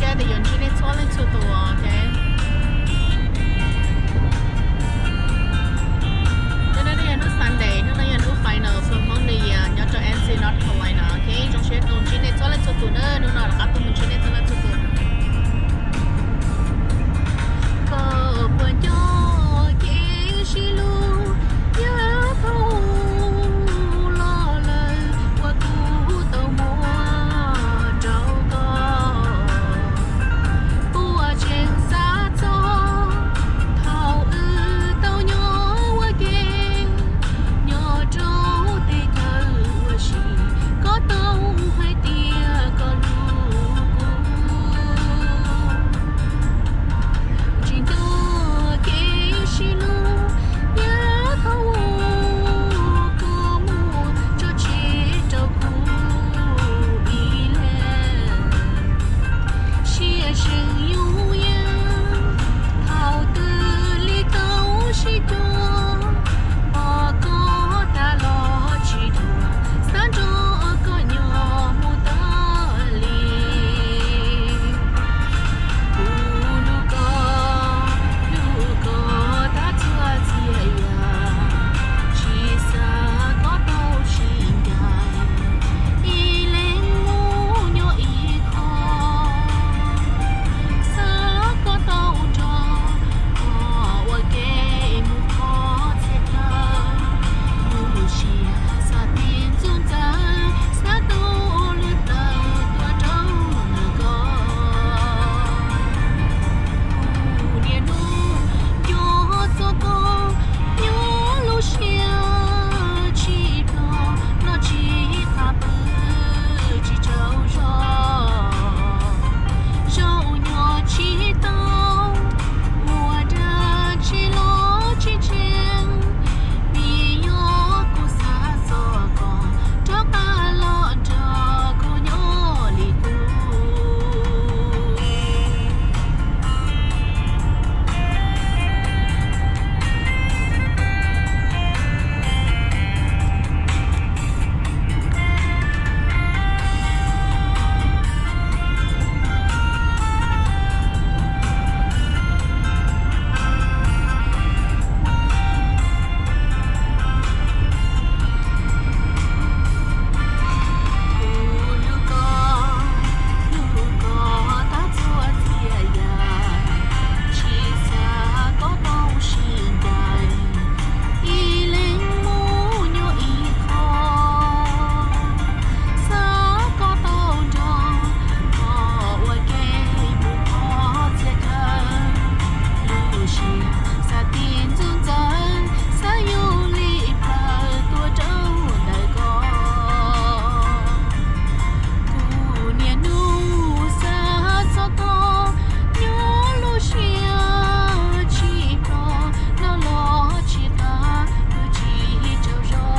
Tias yuav ntsib nej txhua leej txhua tus, ok. Hnub no yog hnub Sunday, hnub no yog hnub final for Hmong New Year nyob rau Ansley, North Carolina, ok. Zoo siab tau ntsib nej txhua leej txhua tus na, hnub no rov qab tuaj mus ntsib nej txhua leej txhua tus. Koj puas nco kev sib hlub yav thaum ub los lawm uas kuv tau muab rau koj? Puas tseem xav txog thaum wb tau nyob ua ke nyob rau tej chaw ua si, koj tau hais tias koj hlub kuv. Tsis nco kev sib hlub yav thaum ub koj muab tso tseg rau kuv ib leeg. Siab seev yooj yim thaum twg li tau sib cuag, pom koj tag los tsis dhuav, xav nrog koj nyob mus tas li. Kuv hlub koj, hlub koj tag txhua txhia yam, tsis xav koj tau sib ncaim, ib leeg mus nyob ib qho. Xav koj tau nrog koj ua ke mus qhov txhia chaw, lub siab xav tib ntxub ntxaws, xav tau lub plawv tuaj rau ntawm koj. Kuv niaj hnub nco txog koj, nyob lub siab tsis ploj, los tsis qab pw tsis tsaug zog. Zaum nyob tsis tau, ua dag tsis los tsis tseeb, vim yog kuv xav txog koj, rov qab los nrog kuv nyob li qub. Kuv hlub koj, hlub koj tag txhua txhia yam, tsis xav koj tau sib ncaim, ib leeg mus nyob ib qho. Xav koj tau nrog koj ua ke mus qhov txhia chaw, lub siab xav tib ntxub ntxaws, xav yuav li plawv tuaj rau ntawm koj. Kuv niaj hnub xav txog koj, nyob lub siab tsis ploj, los los tsis qab, pw tsis tsaug zog.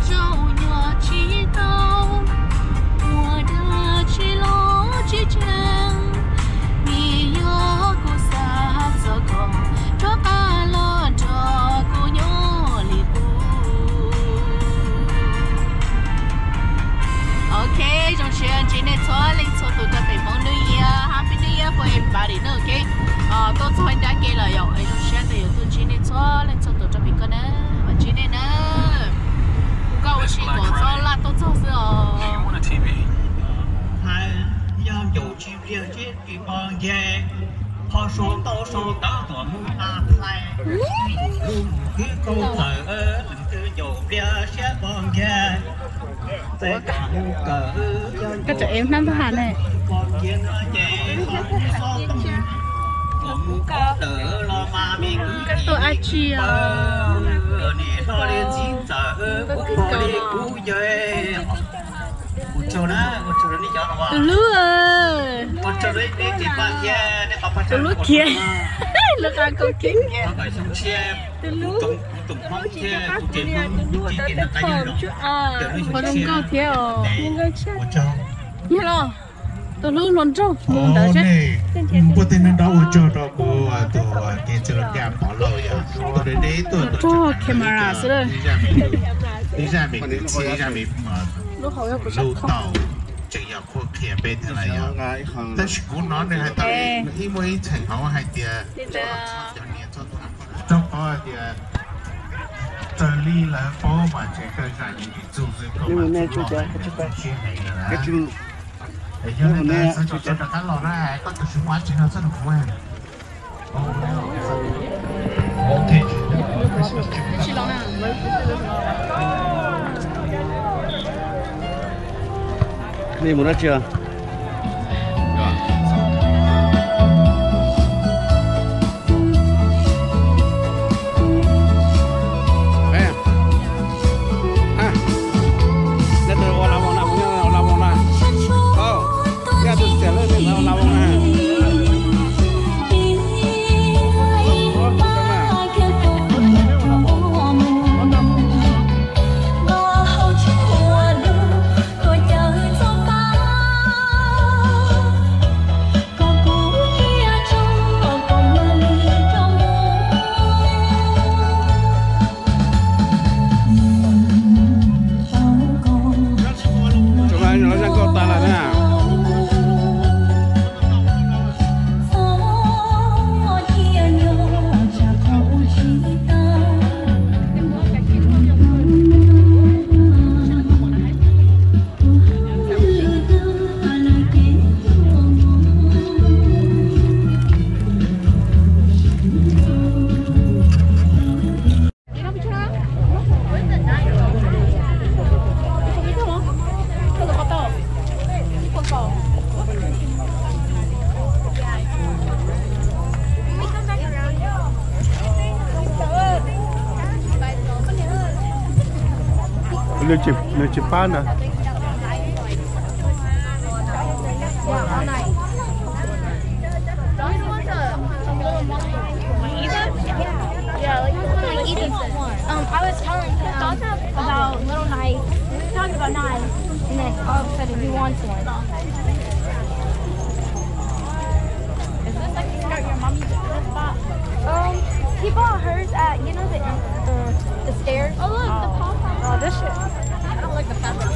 Zaum nyob tsis tau, ua dag tsis los tsis tseeb, vim yog kuv xav txog koj, rov qab los nrog kuv nyob li qub. Ok, zoo siab ntsib nej txhua leej txhua tus rau pem Hmoob New Year, Happy New Year for everybody na, ok. Tuaj txog nrab ke lawm yom, es zoo siab ntau yuav tuaj ntsib nej txhua leej txhua tus rau pem koj na, mam ntsib nej na. Kuv koj ua si kom txhob laj tuaj txog xwb os. Hais yog ncaus tsis npliag siab tsis pom nce, qhov sau ntau sau tawv tuam mus na plai, lub mus kwv kau txawm, lwm tus ncaus npliag siab pom nce. Koj tseem ev hnab npaj has ne. Koj tuaj dab tsi os? Koj kwv kau. Tus hlub, tus hlub khiav, lub qab kau khiav. Tus hlub, tus hlub, tus hlub, tus hlub thiab os. Yog los, tus hlub hluas nraug mus ntawd seb. Puab tej neeg nrog ua tsaug rau kuv tus kev txwv los tias Pov Lauj yog tus deb deb tuaj, tus camera xwb, ib zaj me kwv txhiaj, ib zaj me lub tau. tseem yog qhuab qhia peb thiab lawm yog. Tab sis kuv hnov nws hais tau ib muaj ib txheem hauv hais tias cov niam txog tham rau qhov hais tias raws li lawv paub mas tseem kawg zam yim txuj xwb, koj mas txuj loj heev, txuj siab heev lawm na. Yog li ntawd xav tso rov qab los na, koj tus tsis muaj dab tsi no txhob nug kuv. Nej mus dab tsi? Tsuas mas los zaj nkauj tas lawm na. Nws tsis pab ntag. Yeah, like, um, I was telling him about little knife. We were talking about knives, and then all of a sudden he wants one. Is this like the skirt your mommy just bought? Um, he bought hers at, you know, the, the, the stairs. Oh, look, the pom pom. Oh, this shit. I don't like the fabric.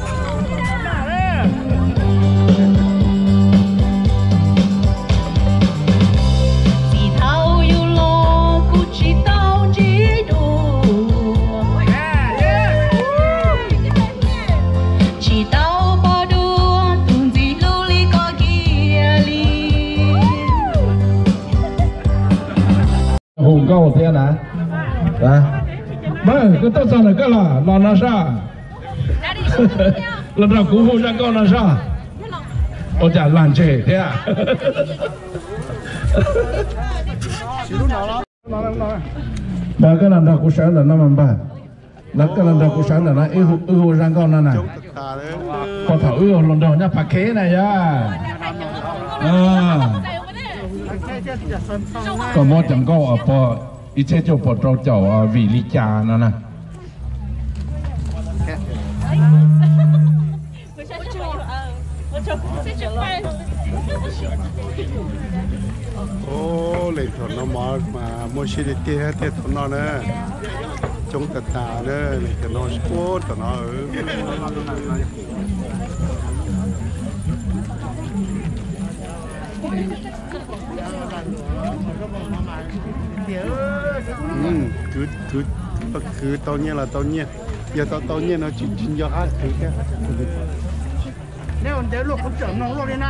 Tsis tau yus los kuj tsis tau ntsib dua, tsis tau pom dua tus ntxim hlub li koj kiag li. Hu nkauj thiab na. Koj tuaj txog ntawm koj los, los no soj. Los nrog kuv hu zaj nkauj no soj. Ua cas lag ntseg thiab. Npawg, koj los nrog kuv sawv ntawm no mas npawg. Los koj los nrog kuv sawv ntawm no, wb hu zaj nkauj no na. Puag thaum wb ua hluas nraug nyob Phav Khej na yog. Koj muab cov nkauj puag ib txhiab cuaj puas rau caum vim li cas no na. Leej thaum no mov mas muaj siab tiag tiag, thaum no na, coob tas tas na, leej thaum no, thaum no. Khwv, khwv tau nyiaj los tau nyiaj, yog tau tau nyiaj no tsis, tsis nco qab khwv thiab. Neb ua ntev luaj kuv tseem mloog luaj li na.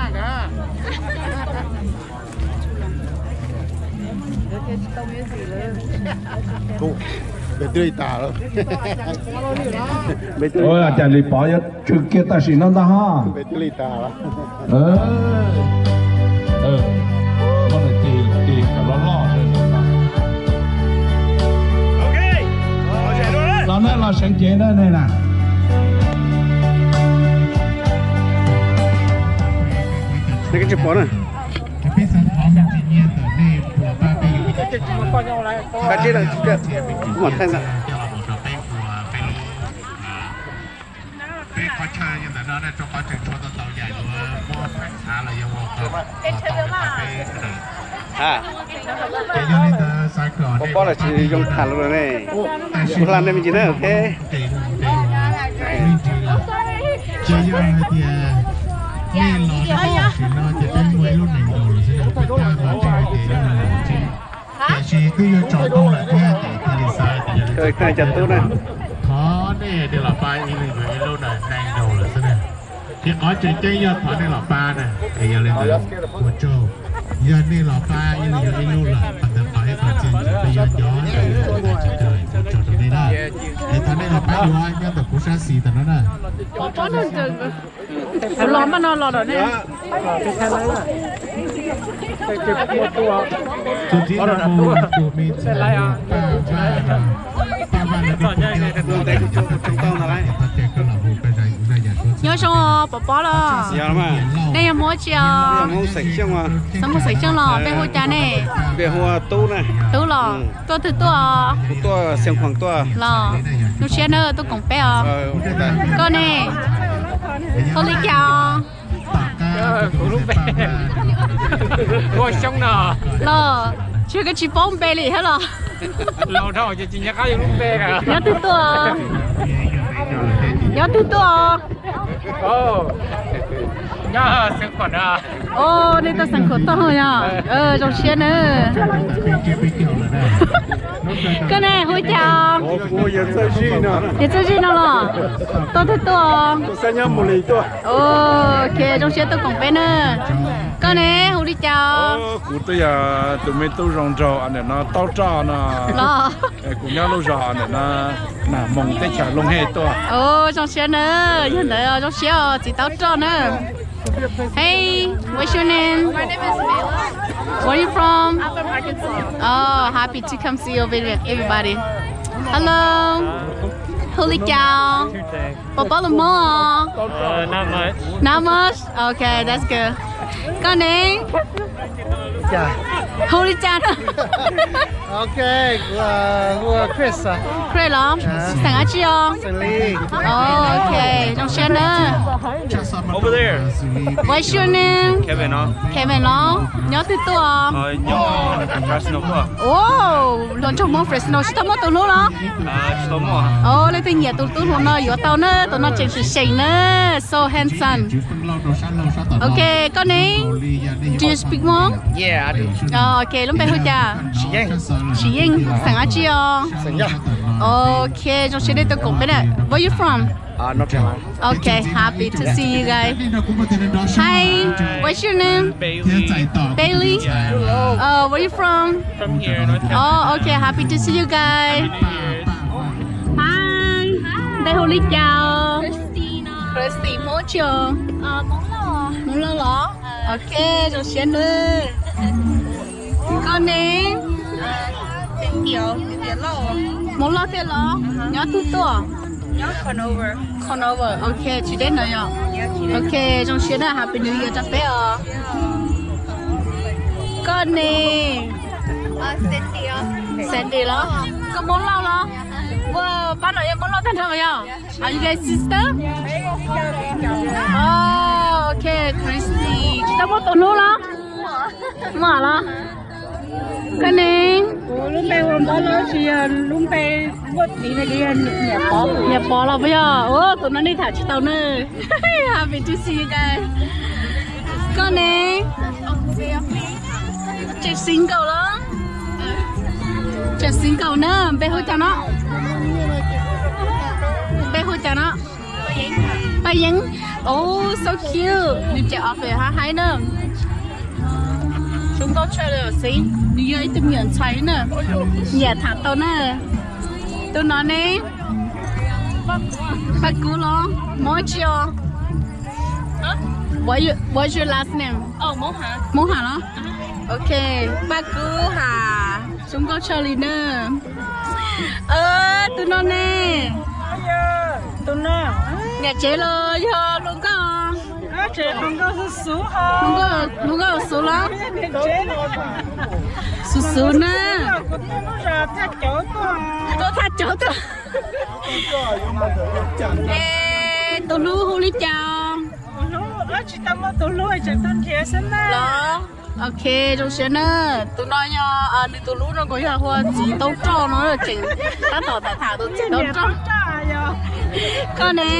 Npes twb li tas lawm. Cas li pov yuav tshwm kiag tam sim no ntag ho. Npes twb li tas lawm. Los na, los seev cev na nej na. Peb xav thov me ntsis nyiaj ntawm nej puas pab peb yuav ib co tshuaj, ib co tshuaj coj los mus rau peb ua peb lub, peb qhov chaw ntawm no rau qhov tseem tshuav tau tau yam yuav muab pheej txhav los yog ua kom tau peb sawv daws. Ces yog li ntawd xav kom nej pab peb yuav na, kuv hla nej me ntsis na, ok. Ces yog hais tias Nej los rau tam sim no ces peb muaj ib lub nees nkaum lawm xwb na, peb tab mas tsawg ces ib lub nees nkaum xwb. Tiam sis twb yuav tsaus ntuj lawm thiab ces thiaj li xav tias yog li cov tub na, thov nej tias los pab ib leeg yuav ib lub na, nees nkaum lawm xwb na. Ces qhov tseem ceeb yog thov nej los pab na, es yog li ntawd ua tsaug. Yog nej los pab ib leeg yuav ib lub lawm, qhov ntawd qhov ib qho txiaj ntsig peb yuav nco ntawm tsis tau tso rau nej na. Es thov nej los pab yuav nyob ntawm kuv sab xis tam no na. Kuv los mas no los lawm ne. Tus txiv no mus tus me ntxhais Paj Vaj no, Paj Vaj no, nyob zoo pov pob los. Nej yog Hmoob tsi os? Xeem Xyooj los, peb hu cas ne? Peb hu ua Tub na. Tub los, tuaj twg tuaj? Kuv tuaj Xeev Khuam tuaj. Los, zoo siab na tuaj koom peb os. Koj ne? Hu li cas os? Los, tsis koj tsis paub npe li thiab los? Nyob twg tuaj? Nyob twg tuaj? Os, nej tuaj Xeev Khuam tuaj yog? Zoo siab na. Koj ne hu cas? Yawg Txawj Zij no los? Tuaj twg tuaj? Ok, zoo siab tuaj koom peb na. Koj ne hu li cas? Kuv twb yog tus me tub zoo nraug ntawm no taub roj no los. Kuv nyob lub zos ntawm no, Nam Moos teb chaws Looj Hej tuaj. Zoo siab na, yog ntawd zoo siab os txiv taub roj na. Hey, what's your name? My name is Mela. Where are you from? I'm from Arkansas. Oh, happy to come see you, everybody. Hello. Hu li cas? Pov pob los Hmoob os? Not much. Okay, that's good. Koj ne? Hu li cas? Chris los? Xeem dab tsi os? Ok, zoo siab na. What's your name? Kevin los? Nyob twg tuaj? Hluas nraug Hmoob Fresno tsis tau muaj tus hlub los? Leej twg nyiam tus tub hluas no yuav tau na, tus no tseem seem seem na. So handsome. Ok, koj ne? Do you speak Hmong? Ok, lub npe hu cas? Sim Yeej, xeem dab tsi os? Ok, zoo siab nej tuaj koom peb na. Where you from? Okay, happy to see you guys. Hi, what's your name? Bailey. Where you from? Oh, okay, happy to see you guys. Hi, npe hu li cas? Christy, Hmoob tsi os? Hmoob Lauj los? Ok, zoo siab nawb. Koj ne? Hmoob Lauj thiab los? Nyob twg tuaj? Conover. Ok, tsis deb ntawd yog? Ok, zoo siab na, happy new year rau peb os. Koj ne? Sandy los? Koj Hmoob Lauj los? Ua pab no yog Hmoob Lauj tag nrho yog? Are you guys sister? Ok, Christy, tsis tau muaj tus hlub los? Muaj los? Koj ne? Kuv lub npe hu ua Npab Lauj, tsis yog lub npe muaj txiv, niam Pov los puas yog? Tus no nej tham tsis tau na. Happy to see you guys. Koj ne? Tseem single los? Tseem single na, npe hu cas no? Npe hu cas no? Paj Yeeb. Oh, so cute. Nws cov outfit haj haib na. Zoo nkauj tshaj li xwb, nws yog ib tug me nyuam ntxhais na. Nyiam tham tau na. Tus no ne? Paj Kub los? Hmoob tsi os? What's your last name? Hmoob Ham los? Ok, Paj Kub Ham, zoo nkauj tshaj li na. Tus no ne? Niam tsev los yog hluas nkauj? Hluas nkauj xuv los? Xuv xuv na. Tuaj thaj cauv tuaj. Es tus hlub hu li cas? Los, ok, zoo siab na. Tus no yog nws tus hlub no, kuv yog hu ua txiv taub roj no, tseem tab tom tham tham tus txiv taub roj. Koj ne?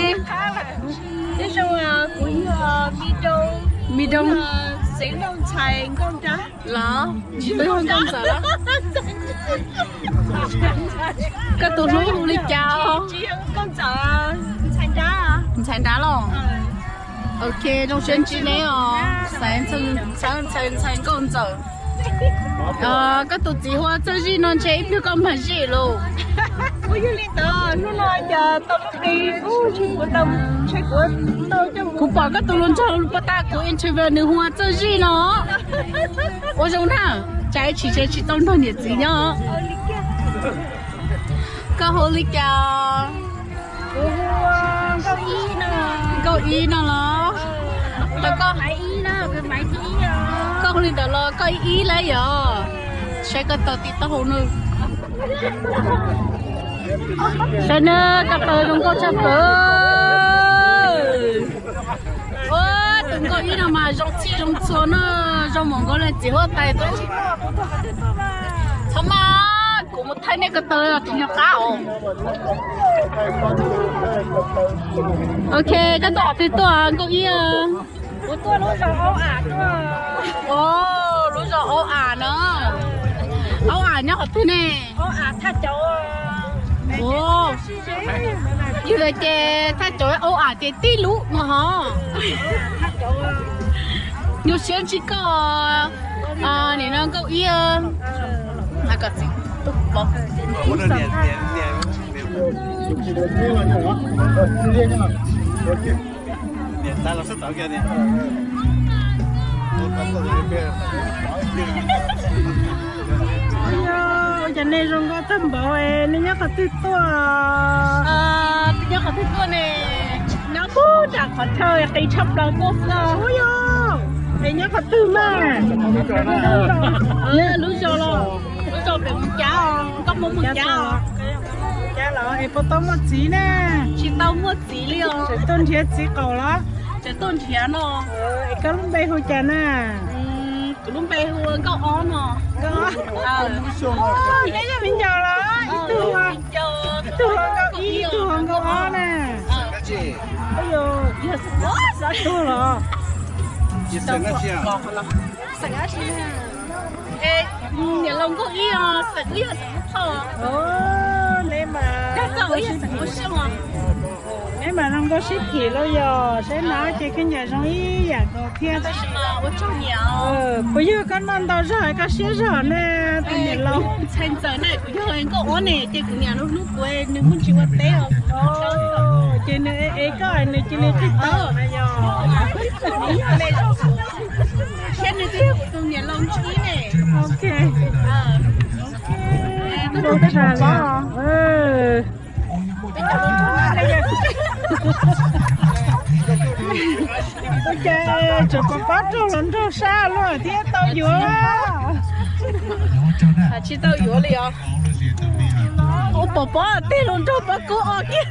Nyob zoo, kuv yog Mi Doo. Mi Doo. Xeev Laus ntxhais Nkauj Nrab. Los, tsis tau yog Nkauj Ntxawm los? Koj tus hlub hu li cas? Tsis yog Nkauj Ntxawm, ntxhais Nrab. Ntxhais Nrab los? Ok, zoo siab ntsib neb os, xeev ntxhais, ntxhais Nkauj Ntxawm. Koj tus txiv hu ua Txawj Zij no ntshe ib pliag koj mag zij lauj. Ua yog li ntawd, hnub no cas tau lub npe, kuv pom koj tus hluas nraug puag ta kuv interview nws hu ua Txawj Zij no. Ua zoo na, tsam ib chim tsis tau nrog niam txiv nyob. Koj hu li cas? Kuv hu Nkauj Ib no. Nkauj Ib no los? Koj hu li ntawd los koj ib ib lawm yog? Saib koj tau TikTok hauv no. Saib na, koj tau zoo nkauj tshaj plaws. Ua, tus Nkauj Ib no mas zoo txhij zoo txhua na, zoo npaum nkaus li txiv huab tais tub. Txhob mas, kuv mus thaij nej ko taw tus nyuag qab os. Ok, koj tuaj qhov twg tuaj Nkauj Ib? Kuv tuaj lub zos Aub Am tuaj. Lub zos Aub Am no. Aub Am nyob qhov twg ne? Aub Am thaj cauv. Yog li ces thaj cauv Aub Am ces tib lub no hov. Nyuaj siab ntsib koj, nim no Nkauj Ib. Ua cas nej zoo nkauj tag npaum, nej nyob qhov twg tuaj? Nyob qhov twg tuaj ne? Nyob puag nram qhov chaw qis tshaj plaws tuaj xwb. Ua yog, es nyob qhov twg mas? Lub zos los? Lub zos pem Moos Cab, koj Moos Cab. Cab los es puas tau muaj txiv na? Tsis tau muaj txiv li os. Tseem tuaj nrhiav txiv qaum los? Tseem tuaj nrhiav no. Es koj lub npe hu cas na? Kuv lub npe hu Nkauj Ob no. Nkauj Ob. Neb yog viv ncaus los? Ib tug hu Nkauj Ib, ib tug hu Nkauj Ob na. Xav tuag los? Niam laus Nkauj Ib os, xeem wb yog xeem Lub Thoj. Neb mas, neb mas zoo nkauj sib phim los yog, saib no ces khib ncaws zoo ib yam nkaus thiab. Tab sis mas ua tsaug niam. Puas yog koj noj ntau zog koj siab zog ne, tus niam laus? Ntxhais ntxawm ne, kuv yog Nkauj Ob ne, ces kuv niam lub hnub puav nws muaj ntsis ua teb os. Ces nws ev koj nws cia li qhib tau na yog. Thiab nws twb yog kuv tus niam laus ntsib ne. Ok. Zoo tshaj li. Ua cas tseem pom pob raug hluas nraug sab luaj thiab tau yuav. Tsis tau yuav li os. Ua pom pob tej hluas nraug pob kub os kiag.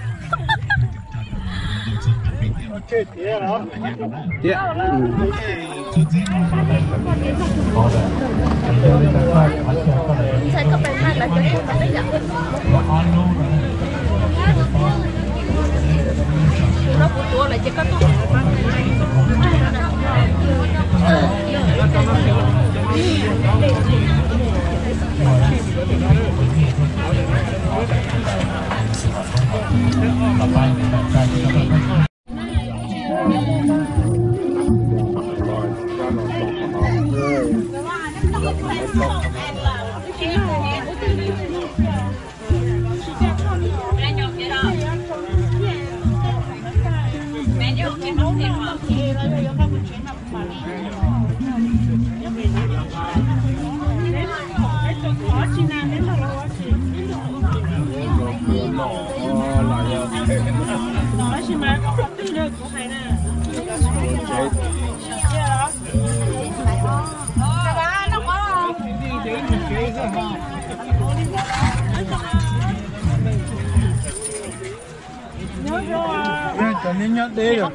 Cov neb nyob deb yog.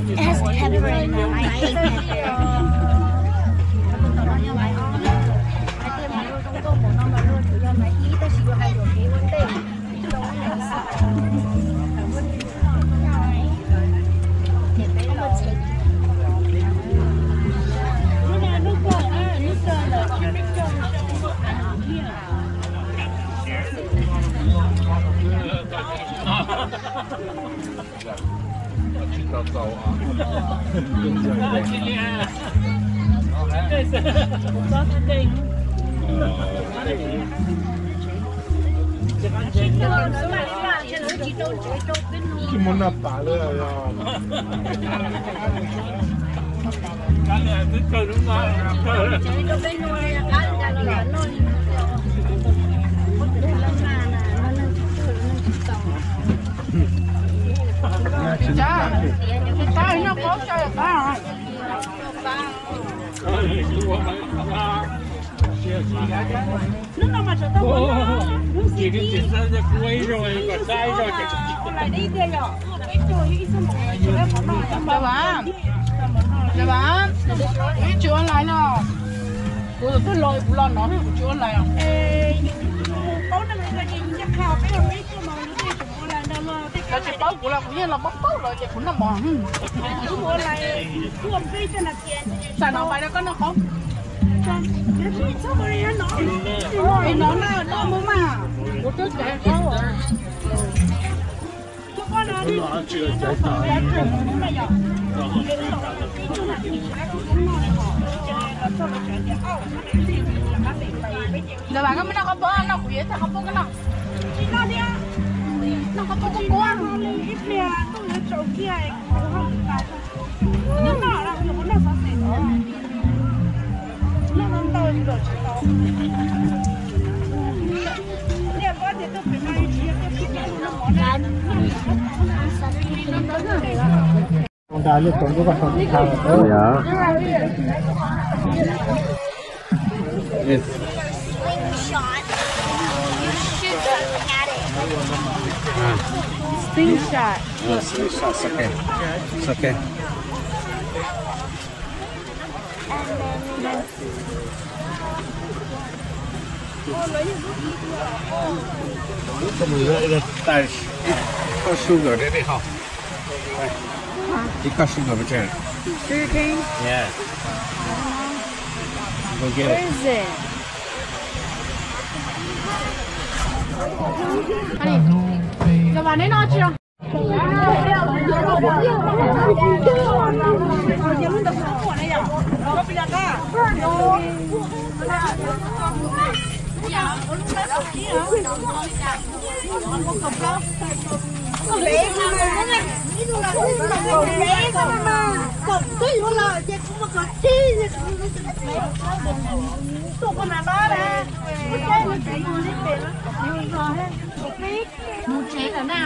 It has pepper in it. I hate pepper. Tsis muaj naj pas li os. Ib tsis ua lais no, kuv twb los kuv los no kuv tsis ua lais os. Lawv tsis paub kuv los kuv yeej los paub paub lawv ces kuv noj mov. Xam no pais rau koj noj qab. No na, noj mus mas. Kuv twb caiv qab. Ntawd vas koj muab noj qab pob, noj kuv yuav ib tag qab pob koj noj. Noj qab pob koj kuv. Slingshot. She just had it. Slingshot. Oh, slingshot, it's okay. It's okay. Tais ib kob sugar rau nej haus. Ib kob sugar pes tsawg? Sugar cane? Yeah. Go get it. Where is it? Los vas neb noj tsis? Mus tsev lawm na.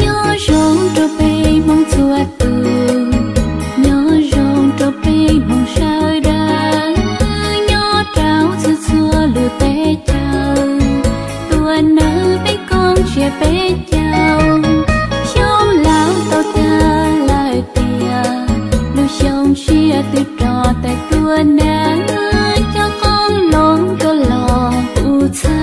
Nyob zoo rau peb Hmoob txhua tus, nyob zoo rau peb Hmoob sawv daws, nyob rau txhua txhua lub teb chaws, tuaj nawb peb koob tsiab peb caug. Xyoo laus tau tag lawm tiag, lub xyoo tshiab twb rov tawm tuaj nawb, cov qoob loo tuaj los puv txhawb.